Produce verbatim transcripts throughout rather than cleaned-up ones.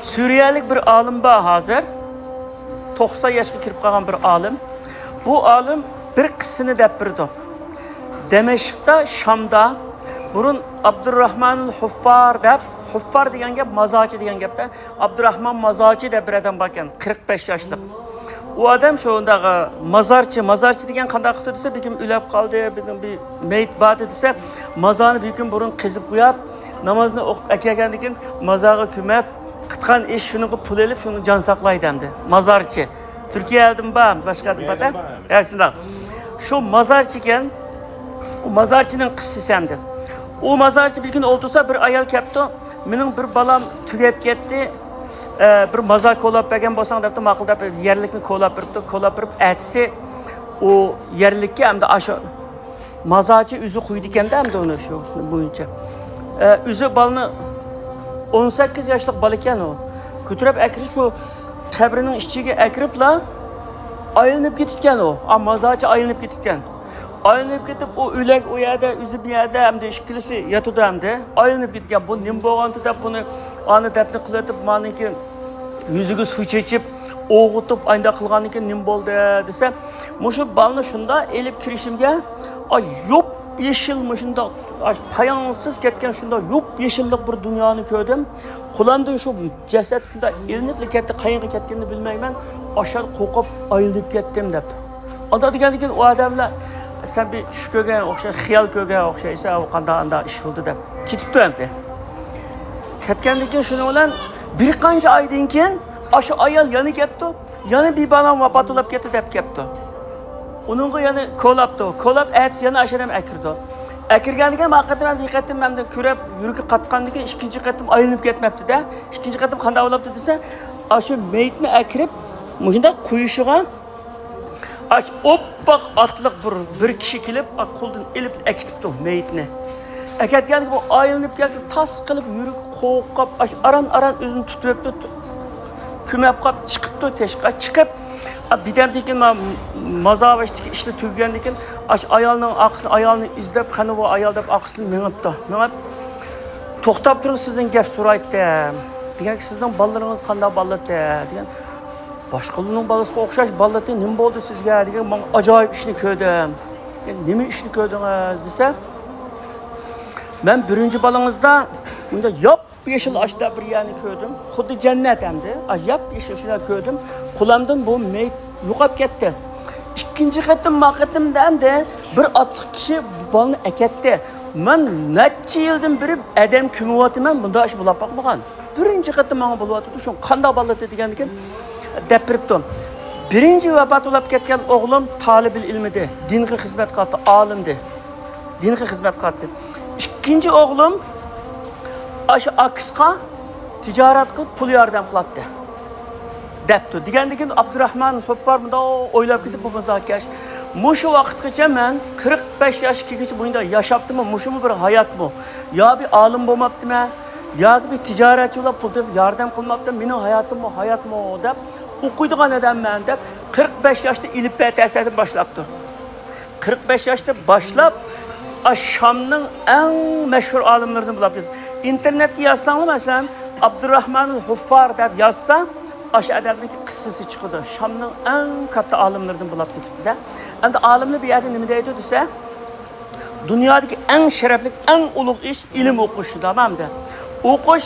سۈرىيەلىك بىر ئالىم بار ھازىر. توقسان ياشقا كىرىپ قالغان بىر ئالىم. بۇ ئالىم بىر قىسسىنى دەپ بېرىدۇ. دىمەشقتا، شامدا بۇرۇن ئابدۇرراھمانىل ھۇففار دەپ، ھۇففار دېگەن گەپ مازارچى دېگەن گەپتە. ئابدۇرراھمان مازارچى دەپ بىر ئادەم باركەن، قىرىق بەش ياشلىق. ئۇ ئادەم شۇنداق، مازارچى، مازارچى دېگەن قانداق قىپتۇ دېسە، بىر كىم ئۆلۈپ قالدى، بىر، بىر مېيىت باردى دېسە، مازارنى بىر كۈن بۇرۇن قېزىپ قويۇپ، نامازنى ئوقۇپ ئەكەلگەندىن كېيىن مازارغا كۆمۈپ، قىلغان ئىش شۇنىڭغا پۇل ئېلىپ، شۇنىڭ جان ساقلايدۇ ئەمدى. مازارچى. تۈركىيەدىمۇ بار، باشقا يەردىمۇ بار-دە. ھە، شۇنداق. شۇ مازارچى ئىكەن. ئۇ مازارچىنىڭ قىسسىسى ئەمدى. ئۇ مازارچى بىر كۈنى ئولتۇرسا، بىر ئايال كەپتۇ. مېنىڭ بىر بالام تۈگەپ كەتتى. ئە، بىر مازار كولاپ بەرگەن بولساڭ دەپتۇ، ماقۇل دەپ يەرلىكنى كولاپ بېرىپتۇ. كولاپ بېرىپ ئەتىسى ئۇ يەرلىككە ئەمدى ئاشۇ مازارچى ئۆزى قويىدىكەن-دە ئەمدى ئۇنى شۇ بويىچە. ئە، ئۆزى بالىنى، ئون سەككىز ياشلىق بالا ئىكەن ئۇ. كۆتۈرۈپ ئەكىرىپ شۇ قەبرىنىڭ ئىچىگە ئەكىرىپلا ئايلىنىپ كېتىدىكەن ئۇ. ئا، مازارچى ئايلىنىپ كېتىدىكەن. ئايلىنىپ كېتىپ، ئۇ ئۆلەك ئۇ يەردە، ئۆزى بۇ يەردە، ئەمدى ئىككىلىسى ياتىدۇ ئەمدى. ئايلىنىپ كېتىدىكەن. بۇ نېمە بولغانتى دەپ بۇنى ئانا دەپنە قىلىۋېتىپ، مانىڭكى يۈزىگە سۇ چېچىپ، ئوغۇتۇپ، ئانداق قىلغاندىن كېيىن نېمە بولدى دېسە، مۇشۇ بالىنى شۇنداق ئېلىپ كىرىشىمگە، ئاي، يوپ يېشىل مۇشۇنداق، ئاش-، پاياڭسىز كەتكەن شۇنداق يوپ يېشىللىق بىر دۇنيانى كۆردۈم. قولۇمدىن شۇ جەسەت شۇنداق ئېلىنىپلا كەتتى، قايەرگە كەتكىنىنى بىلمەيمەن، ئاشۇ قورقۇپ ئايلىنىپ كەتتىم دەپتۇ. ئانداق دېگەندىن كېيىن ئۇ ئادەملەر، سەن بىر چۈش كۆرگەن ئوخشايسەن، خىيال كۆرگەن ئوخشايسەن، ئۇ قانداق ئانداق ئىش بولدى دەپ كېتىپتۇ ئەمدى. كەتكەندىن كېيىن شۇنىڭ بىلەن بىر قانچە ئايدىن كېيىن ئاشۇ ئايال يەنە كەپتۇ، يەنە بىر بالام ۋاپات بولۇپ كەتتى دەپ كەپتۇ. ئۇنىڭغا يەنە كولاپتۇ. كولاپ ئەتىسى يەنە ئاشۇ ئادەم ئەكىردى. ئەكىرگەندىن كېيىن ما قېتىم بىر قېتىم ئەمدى كۆرۈپ يۈرىكى قاتقاندىن كېيىن ئىككىنچى قېتىم ئايلىنىپ كەتمەپتۇ-دە. ئىككىنچى قېتىم قانداق بولۇپتۇ دېسە، ئاشۇ مېيىتنى ئەكىرىپ مۇشۇنداق قويۇشىغا ئاچ ئوپپاق ئاتلىق بىر، بىر كىشى كېلىپ، ئا، قولدىن ئېلىپ ئەكېتىپتۇ مېيىتنى. ئەكەتكەندىكىن بۇ ئايلىنىپ كەلدى، تاس قىلىپ يۈرىكى قوقۇپ، ئاش ئاران-ئاران ئۆزىنى تۇتۇۋېپتۇ، كۆمەپ قاپ چىقىپتۇ تېشىغا. چىقىپ، ئا، بىردەمدىن كېيىن ما-، مازار بېشىدىكى ئىشلار تۈگىگەندىن كېيىن، ئاش ئايالنىڭ ئارقىسىنى، ئايالنى ئىزدەپ، قېنى بۇ ئايال دەپ ئارقىسىدىن مېڭىپتۇ. مېڭىپ، توختاپ تۇرۇڭ، سىزدىن گەپ سورايتتىم دېگەن، سىزنىڭ بالىلىرىڭىز قانداق بالىلىرى دېگەن. باشقىلارنىڭ بالىسىغا ئوخشاش بالىلىرى، نېمە بولدى سىزگە دېگەن، ماڭا ئاجايىپ ئىشنى كۆردۈم. يەنى نېمە ئىشنى كۆردىڭىز دېسە، مەن بىرىنچى بالىڭىزدا مۇنداق ياپيېشىل ئاشتا بىر يەرنى كۆردۈم. خۇددى جەننەت ئەمدى. ئاش ياپيېشىل شۇنداق كۆردۈم. قولۇمدىن بۇ مېيىت يوقاپ كەتتى. ئىككىنچى قېتىم، ما قېتىمدا ئەمدى بىر ئاتلىق كىشى بۇ بالىنى ئەكەتتى. مەن نەچچە يىلدىن بېرى ئادەم كۆمۈۋاتىمەن، بۇنداق ئىش بولاپ باقمىغان. بىرىنچى قېتىم ماڭا بولۇۋاتىدۇ، شۇ قانداق بالىدى دېگەندىكىن دەپ بېرىپتۇ. بىرىنچى ۋاپات بولاپ كەتكەن ئوغلۇم تالىبىل ئىلمىدى، دىنغا خىزمەت قىلاتتى، ئالىمدى، دىنغا خىزمەت قىلاتتى. ئىككىنچى ئوغلۇم ئاشۇ ئاكىسىغا تىجارەت قىلىپ پۇل ياردەم قىلاتتى دەپتۇ. دېگەندىكىن ئابدۇراخمان خۇپپار مۇنداق ئويلاپ كېتىپ، بۇ مۇزاكىرە، مۇشۇ ۋاقىتقىچە مەن قىرىق بەش ياشقا كىرگۈچە مۇنداق ياشاپتىمۇ، مۇشۇمۇ بىر ھاياتمۇ؟ يا بىر ئالىم بولماپتىمەن، ياكى بىر تىجارەتچى بولۇپ پۇل تېپىپ ياردەم قىلماپتۇ، مېنىڭ ھاياتىممۇ ھاياتمۇ دەپ، ئوقۇيدىغان ئادەممەن دەپ، قىرىق بەش ياشتا ئېلىپبە تەسىرىدىن باشلاپتۇ. قىرىق بەش ياشتا باشلاپ، ئا، شامنىڭ ئەڭ مەشھۇر ئالىملىرىدىن بولۇپ كېتىدۇ. ئىنتېرنېتكە يازساڭلار، مەسىلەن، ئابدۇراخمان خۇففار دەپ يازسا، ئاشۇ ئادەمنىڭكى قىسسىسى چىقىدۇ. شامنىڭ ئەڭ كاتتا ئالىملىرىدىن بولۇپ كېتىپتۇ-دە. ئەمدى ئالىملار بۇ يەردە نېمە دەيدۇ دېسە، دۇنيادىكى ئەڭ شەرەپلىك، ئەڭ ئۇلۇغ ئىش ئىلىم ئوقۇش، تامامدە. ئوقۇش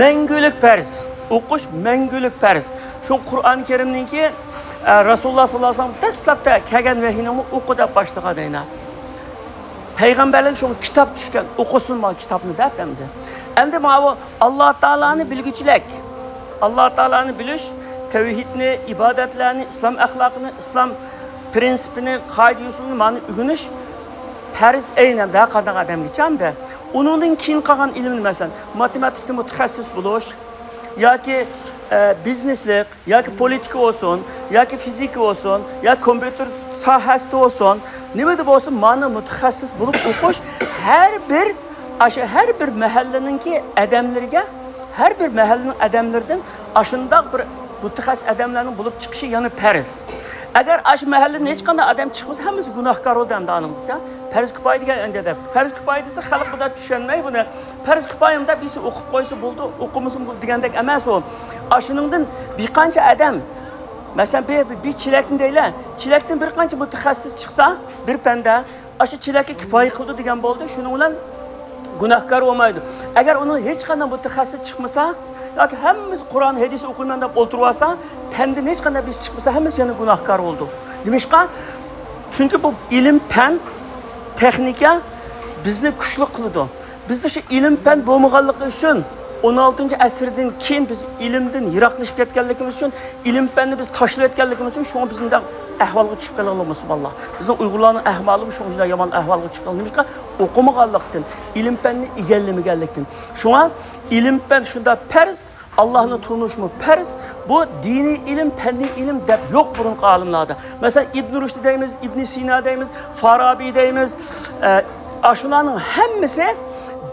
مەڭگۈلۈك پەرز. ئوقۇش مەڭگۈلۈك پەرز. شۇ قۇرئان كەرىمنىڭكى، ئە، رەسۇلۇللا ساللاللاھۇ ئەلەيھى ۋەسەللەم دەسلەپتە كەلگەن ۋەھىينىڭمۇ ئوقۇ دەپ باشلىغان ئەينە. پەيغەمبەرلەرگە شۇ كىتاب چۈشكەن، ئوقۇسۇن ما كىتابنى دەپ ئەمدى. ئەمدى ماۋۇ ئاللا تائالانى بىلگۈچىلىك. ئاللا تائالانى بىلىش، تەۋھىدنى، ئىبادەتلەرنى، ئىسلام ئەخلاقىنى، ئىسلام پرىنسىپىنى، قائىدە-يوسۇنىنى مانا ئۆگىنىش پەرز ئەينەن ھەر قانداق ئادەمگىچە ئەمدى. ئۇنىڭدىن كېيىن قالغان ئىلىمنى، مەسىلەن، ماتېماتىكىدا مۇتەخەسسىس بولۇش ياكى، ئە، بىزنېسلىق ياكى پولىتىكا بولسۇن، ياكى فىزىكا بولسۇن، ياكى كومپيۇتېر ساھەسىدە بولسۇن، نېمىدە بولسۇن، مانا مۇتەخەسسىس بولۇپ ئوقۇش ھەر بىر، ئاشۇ ھەر بىر مەھەللىنىڭكى ئادەملىرىگە، ھەر بىر مەھەللىنىڭ ئادەملىرىدىن ئاشۇنداق بىر مۇتەخەسسىس ئادەملەرنىڭ بولۇپ چىقىشى يەنە پەرز. ئەگەر ئاشۇ مەھەللىدىن ھېچقانداق ئادەم چىقمىسا، ھەممىسى گۇناھكار بولدى ئەمدى ئانىڭغىچە. پەرز كۇپايە دېگەن ئەمدى دەپ. پەرز كۇپايە دېسە، خەلق بۇنداق چۈشەنمەي بۇنى. پەرز كۇپايەمدە بىرسى ئوقۇپ قويسا بولدى، ئوقۇمىسىمۇ بولدى دېگەندەك ئەمەس ئۇ. ئاشۇنىڭدىن بىر قانچە ئادەم، مەسىلەن، بىر، بىر چېلەكنى دەيلى، چېلەكتىن بىر قانچە مۇتەخەسسىس چىقسا، بىر پەندە، ئاشۇ چېلەككە كۇپايە قىلىدۇ دېگەن بولدى. شۇنىڭ بىلەن گۇناھكار بولمايدۇ. ئەگەر ئۇنىڭ ھېچقانداق مۇتەخەسسىس چىقمىسا، ياكى ھەممىسى قۇرئان، ھەدىس ئوقۇيمەن دەپ ئولتۇرۇۋالسا، پەندىن ھېچقانداق بىرسى چىقمىسا، ھەممىسى يەنە گۇناھكار بولىدۇ. نېمىشقا؟ چۈنكى بۇ ئىلىم، پەن، تېخنىكا بىزنى كۈچلۈك قىلىدۇ. بىزدە شۇ ئىلىم، پەن بولمىغانلىقى ئۈچۈن، ئون ئالتىنچى ئەسىردىن كېيىن بىز ئىلىمدىن يىراقلىشىپ كەتكەنلىكىمىز ئۈچۈن، ئىلىم، پەننى بىز تاشلىۋەتكەنلىكىمىز ئۈچۈن، شۇڭا بىز مۇنداق ئەھۋالغا چۈشۈپ قالغانلىقىمىز، سۇبھاناللا. بىزنىڭ ئۇيغۇرلارنىڭ ئەھۋالىمۇ شۇنىڭ ئۈچۈن يامان ئەھۋالغا چۈشۈپ قالغان. نېمىشقا؟ ئوقۇمىغانلىقتىن، ئىلىم پەننى ئىگىلىمىگەنلىكتىن. شۇڭا ئىلىم پەن شۇنداق پەرز، ئاللاھنى تونۇشمۇ پەرز. بۇ دىنىي ئىلىم، پەننىي ئىلىم دەپ يوق بۇرۇنقى ئالىملاردا. مەسىلەن، ئىبن رۇشد دەيمىز، ئىبن سىنا دەيمىز، فارابى دەيمىز. ئە، ئاشۇلارنىڭ ھەممىسى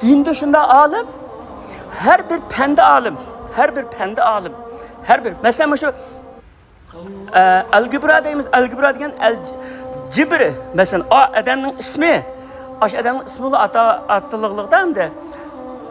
دىندا شۇنداق ئالىم، ھەر بىر پەندە ئالىم، ھەر بىر پەندە ئالىم، ھەر بىر. مەسىلەن، مۇشۇ ئە، ئەلگېبرا دەيمىز، ئەلگېبرا دېگەن ئەل-، جىبر، مەسىلەن، ئا، ئادەمنىڭ ئىسمى، ئاشۇ ئادەمنىڭ ئىسمى بىلەن ئاتا-، ئاتىلىقلىقتا ئەمدى.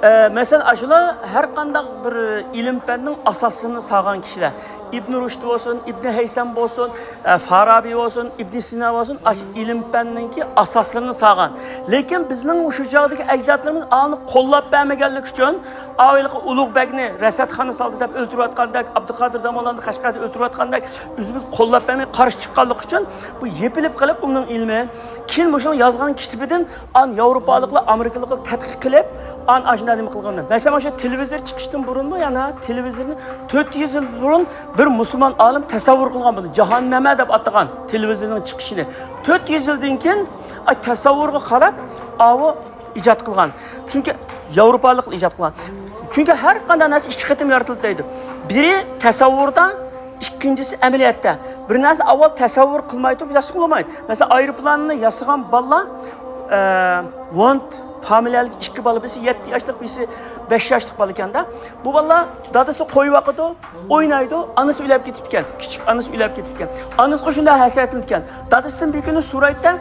ئە، مەسىلەن، ئاشۇلار ھەر قانداق بىر ئىلىم پەننىڭ ئاساسلىرىنى سالغان كىشىلەر. ئىبن رۇشد بولسۇن، ئىبن ھەيسەم بولسۇن، ئە، فارابى بولسۇن، ئىبن سىنا بولسۇن، ئاشۇ ئىلىم پەننىڭكى ئاساسلىرىنى سالغان. لېكىن بىزنىڭ شۇ چاغدىكى ئەجدادلىرىمىز ئانى قوللاپ بەرمىگەنلىكى ئۈچۈن، ئاۋېلقى ئۇلۇغ بەگنى رەسەتخانا سالدى دەپ ئۆلتۈرۈۋاتقاندەك، ئابدۇقادىر داموللامنى قەشقەردە ئۆلتۈرۈۋاتقاندەك، ئۆزىمىز قوللاپ بەرمەي قارشى چىققانلىقى ئۈچۈن بۇ يېپىلىپ قېلىپ ئۇنىڭ ئىلمى. كېيىن مۇشۇنىڭ يازغان كىتىپىدىن ئان ياۋروپالىقلار، ئامېرىكىلىقلار تەتقىق قىلىپ، ئان ئاشۇنداق نېمە قىلغان. مەسىلەن، مۇشۇ تېلېۋىزور چىقىشتىن بۇرۇنمۇ يەنە تېلېۋىزورنى تۆت يۈز يىل بۇرۇن بىر مۇسۇلمان ئالىم تەسەۋۋۇر قىلغان بۇنى. جاھاننامە دەپ ئاتىغان تېلېۋىزورنىڭ چىقىشىنى. تۆت يۈز يىلدىن كېيىن، ئا، تەسەۋۋۇرغا قاراپ، ئاۋۇ ئىجاد قىلغان. چۈنكى ياۋروپالىقلار ئىجاد قىلغان. چۈنكى ھەر قانداق نەرسە ئىككى قېتىم يارىتىلدى دەيدۇ. بىرى تەسەۋۋۇردا، ئىككىنچىسى ئەمەلىيەتتە. بىر نەرسە ئاۋۋال تەسەۋۋۇر قىلماي تۇرۇپ ياسىغىلى بولمايدۇ. مەسىلەن، ئايروپىلاننى ياسىغان بالىلار، ئە، ۋانت فامىلىيەلىك ئىككى بالا، بىرسى يەتتە ياشلىق، بىرسى بەش ياشلىق بالا ئىكەندە. بۇ بالىلار دادىسى قويۇۋاقىدۇ، ئوينايدۇ، ئانىسى ئۆلۈپ كېتىپتىكەن. كىچىك ئانىسى ئۆلۈپ كېتىپتىكەن. ئانىسىغا شۇنداق ھەسرەتلىنىدىكەن. دادىسىدىن بىر كۈنى سورايدىكەن،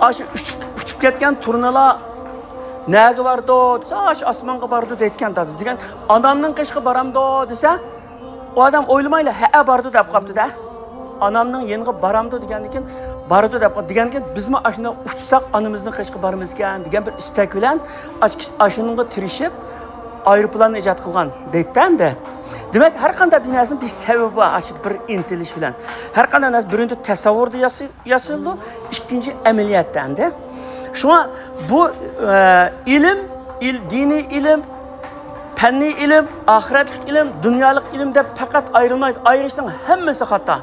ئاشۇ ئۇچۇپ، ئۇچۇپ كەتكەن تۇرنىلار نەگە بارىدۇ دېسە، ئاشۇ ئاسمانغا بارىدۇ دەيدىكەن دادىسى. دېگەن، ئانامنىڭ قېشىغا بارامدۇ دېسە، ئۇ ئادەم ئويلىمايلا، ھەئە، بارىدۇ دەپ قاپتۇ-دە. ئانامنىڭ يېنىغا بارامدۇ دېگەندىن كېيىن، بارىدۇ دەپ قاپتۇ. دېگەندىن كېيىن، بىزمۇ ئاشۇنداق ئۇچساق ئانىمىزنىڭ قېشىغا بارىمىزكەن دېگەن بىر ئىستەك بىلەن ئاش-، ئاشۇنىڭغا تىرىشىپ، ئايروپىلاننى ئىجاد قىلغان دەيدۇ-دە ئەمدى. دېمەك، ھەر قانداق بىر نەرسىنىڭ بىر سەۋەبى بار، ئاشۇ بىر ئىنتىلىش بىلەن. ھەر قانداق نەرسە بىرىنچى تەسەۋۋۇردا ياسا-، ياسىلىدۇ، ئىككىنچى ئەمەلىيەتتە ئەمدى. شۇڭا بۇ، ئە، ئىلىم، ئىل-، دىنىي ئىلىم، پەننىي ئىلىم، ئاخىرەتلىك ئىلىم، دۇنيالىق ئىلىم دەپ پەقەت ئايرىلمايدۇ. ئايرىشنىڭ ھەممىسى خاتا.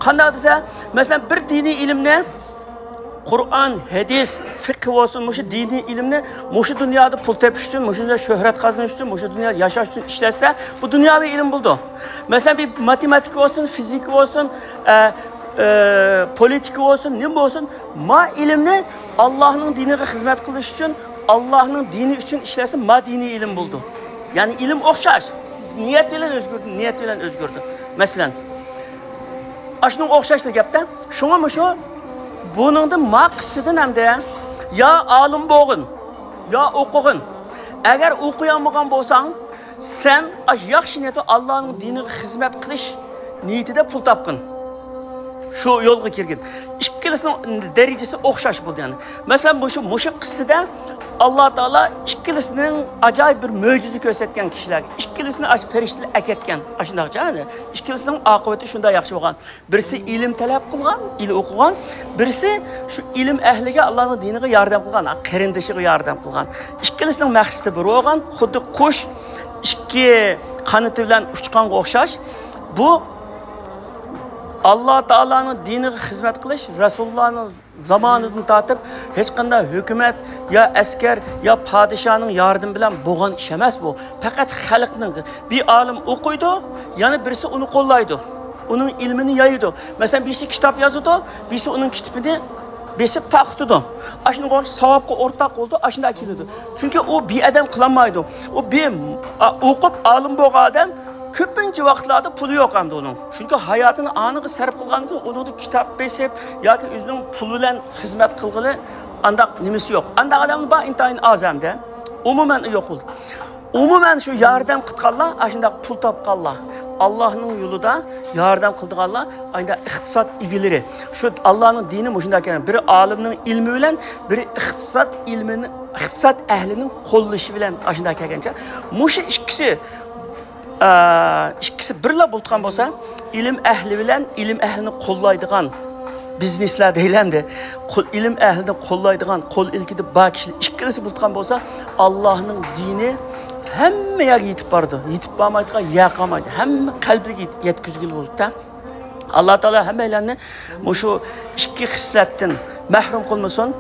قانداق دېسە، مەسىلەن، بىر دىنىي ئىلىمنى قۇرئان، ھەدىس، فىقھى بولسۇن، مۇشۇ دىنىي ئىلىمنى مۇشۇ دۇنيادا پۇل تېپىش ئۈچۈن، مۇشۇ دۇنيادا شۆھرەت قازىنىش ئۈچۈن، مۇشۇ دۇنيادا ياشاش ئۈچۈن ئىشلەتسە، بۇ دۇنياۋى ئىلىم بولىدۇ. مەسىلەن، بىر ماتېماتىكا بولسۇن، فىزىكا بولسۇن، ئە، ئە، پولىتىكا بولسۇن، نېمە بولسۇن، ما ئىلىمنى ئاللاھنىڭ دىنىغا خىزمەت قىلىش ئۈچۈن، ئاللاھنىڭ دىنى ئۈچۈن ئىشلەتسە، ما دىنىي ئىلىم بولىدۇ. يەنى ئىلىم ئوخشاش. نىيەت بىلەن ئۆزگىرىدۇ، نىيەت بىلەن ئۆزگىرىدۇ. مەسىلەن، ئاشۇنىڭغا ئوخشاشلا گەپتە. شۇڭا مۇشۇ بۇنىڭدىن ما قىسسىدىن ئەمدى يا ئالىم بولغىن، يا ئوقۇغىن. ئەگەر ئوقۇيالمىغان بولساڭ، سەن ئاشۇ ياخشى نىيەت بىلەن ئاللانىڭ دىنىغا خىزمەت قىلىش نىيىتىدە پۇل تاپقىن. شۇ يولغا كىرگىن. ئىككىلىسىنىڭ دەرىجىسى ئوخشاش بولدى يەنى. مەسىلەن، مۇشۇ، مۇشۇ قىسسىدە ئاللا تائالا ئىككىلىسىنىڭ ئاجايىپ بىر مۆجىزە كۆرسەتكەن كىشىلەرگە. ئىككىلىسىنى ئاشۇ پەرىشتىلەر ئەكەتكەن. ئاشۇنداقچە، ئىككىلىسىنىڭ ئاقىۋىتى شۇنداق ياخشى بولغان. بىرسى ئىلىم تەلەپ قىلغان، ئىلىم ئوقۇغان، بىرسى شۇ ئىلىم ئەھلىگە ئاللانىڭ دىنىغا ياردەم قىلغان، ھە، قېرىندىشىغا ياردەم قىلغان. ئىككىلىسىنىڭ مەقسىتى بىر بولغان، خۇددى قۇش ئىككى قانىتى بىلەن ئۇچقانغا ئوخشاش. بۇ ئاللا تائالانىڭ دىنىغا خىزمەت قىلىش رەسۇلۇللانىڭ زامانىدىن تارتىپ ھېچقانداق ھۆكۈمەت يا ئەسكەر يا پادىشاھنىڭ ياردىمى بىلەن بولغان ئىش ئەمەس بۇ. پەقەت خەلقنىڭ، بىر ئالىم ئوقۇيدۇ، يەنە بىرسى ئۇنى قوللايدۇ. ئۇنىڭ ئىلمىنى يايىدۇ. مەسىلەن، بىرسى كىتاب يازىدۇ، بىرسى ئۇنىڭ كىتابىنى بېسىپ تارقىتىدۇ. ئاشۇنىڭغا ئوخشاش ساۋابقا ئورتاق بولىدۇ، ئاشۇنداق كېلىدۇ. چۈنكى ئۇ بىر ئادەم قىلالمايدۇ. ئۇ بىر، ئا، ئوقۇپ ئالىم بولغان ئادەم كۆپىنچە ۋاقىتلاردا پۇلى يوق ئەمدى ئۇنىڭ. چۈنكى ھاياتىنى ئانىغا سەرپ قىلغاندىن كېيىن ئۇنىڭدا كىتاب بېسىپ ياكى ئۆزىنىڭ پۇلى بىلەن خىزمەت قىلغىلى ئانداق نېمىسى يوق. ئانداق ئادەملەر بار، ئىنتايىن ئاز ئەمدى. ئومۇمەن يوق ئۇ. ئومۇمەن شۇ ياردەم قىلغانلار، ئاشۇنداق پۇل تاپقانلار، ئاللاھنىڭ يولىدا ياردەم قىلىدىغانلار، ئايدا ئىقتىساد ئىگىلىرى. شۇ ئاللاھنىڭ دىنى مۇشۇنداق ئىكەن. بىر ئالىمنىڭ ئىلمى بىلەن بىر ئىقتىساد ئىلمىنى، ئىقتىساد ئەھلىنىڭ قوللىشى بىلەن ئاشۇنداق كەلگەنچە، مۇشۇ ئىككىسى، ئە، ئىككىسى بىرلا بولۇپ قالغان بولسا، ئىلىم ئەھلى بىلەن ئىلىم ئەھلىنى قوللايدىغان بىزنېسلەر دەيلى ئەمدى. قول، ئىلىم ئەھلىنى قوللايدىغان، قول ئىلكىدە بار كىشىلەر ئىككىلىسى بولۇپ قالغان بولسا، ئاللاھنىڭ دىنى ھەممە يەرگە يېتىپ بارىدۇ. يېتىپ بارمايدىغان يەر قالمايدۇ. ھەممە قەلبىگە يېت-، يەتكۈزگىلى بولىدۇ-دە. ئاللا تائالا ھەممەيلەننى مۇشۇ ئىككى خىسلەتتىن مەھرۇم قىلمىسۇن.